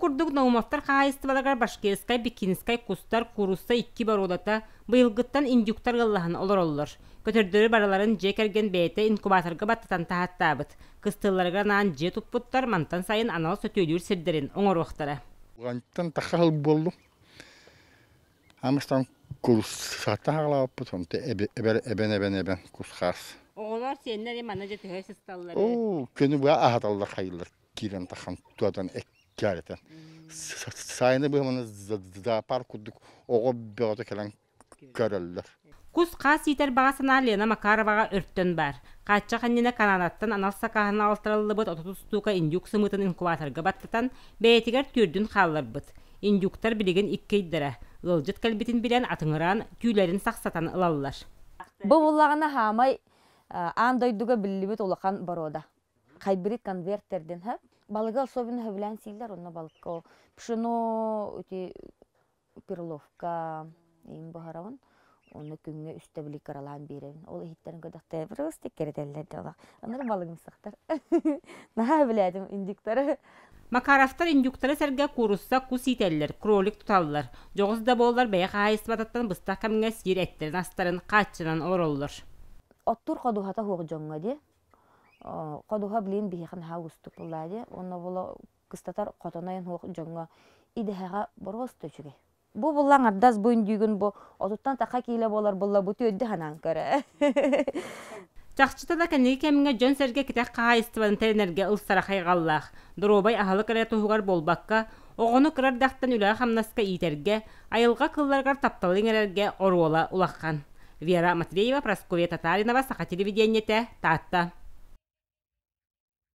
курдук Наумовтар хаһаайыстыбаларыгар башкирскай, бикинскай кустар, куурусса икки боруодата, быйылгыттан индюктар ыаллаһан олороллор. Көтөрдөрү барыларын дьиэ кэргэн бэйэтэ инкубаторга баттатан таһааттаабыт. Кыстыылларыгар анаан дьиэ туппуттар, мантан сайын анал сөтүөлүүр сирдэрин оҥоруохтара. Угантан тахха сыл буоллум. Амыстан курсаттан хаалаабыппыт, онто эбэн-эбэн-эбэн кус-хаас. Оҕолор сиэннэр манна дьэ төһө сысталлар? Оо, күнү быһа аһаталлар хайыылар киирэн тахан туотан эккээрэтэн. Сайыны быһа зоопарк курдук оҕо бөҕөтө кэлэн көрөллөр. Кус-хаас иитэр баҕа санаа Лена Макароваҕа өртөн баар. Хааччах иннинэ Канадаттан анал сакааһынан алтарыллыбыт 30 устуука индюк сымыытын инкубаторга баттатан, бэйэтигэр түөрдүн хаалларбыт. Индюктар билигин икки ыйдара. Ыалдьыт кэлбитин билэн атыҥыраан, түүлэрин сахсатан ылаллар. Бу буллаҕына хаамай аан дойдуга биллибит улахан боруода. Хайбрид конвертердин ха. Балыгы особенно сөбүлээн сииллэр, онно балыкка пшено ити перловка им буһарабын. Онно күҥҥэ үстэ били кыралаан биэрэбин. Ол иһиттэрин көдөхтө просто кэрэтэллэр дьолох. Анары балыгымсахтар. Наһаа билээтим индюктары. Макаровтар индюктары сэргэ куурусса, кус иитэллэр, кролик туталлар. Дьоҕус да буоллар бэйэ хаһаайыстыбатыттан быстах кэмҥэ сиир эттэрин-астарын хааччынан олороллор. Оттуур ходуһата суох дьоҥҥо дии. Ходуһа билин биһиэхэ наһаа уустук буоллаа дии. Онно була кыстатар хотонойон суох дьоҥҥо идэһэҕэ боруоста үчүгэй. Бу булла аҥардас бу үндүүгүн бу отуттан таха киилэ буолар булла бу түөрдү санаан көрө. Чахчыта да кэнники кэмҥэ дьон-сэргэ кэтэх хаһаайыстыбаны тэринэргэ ылсара хайҕаллаах. Доруобай аһылык эрэ туһугар буолбакка, оҕону кыра эрдэхтэн үлэҕэ-хамнаска иитэргэ, айылҕа кылларыгар тапталы иҥэрэргэ оруола улахан. Вера Матвеева, Прасковья Татаринова, Саха телевидениетэ, Таатта.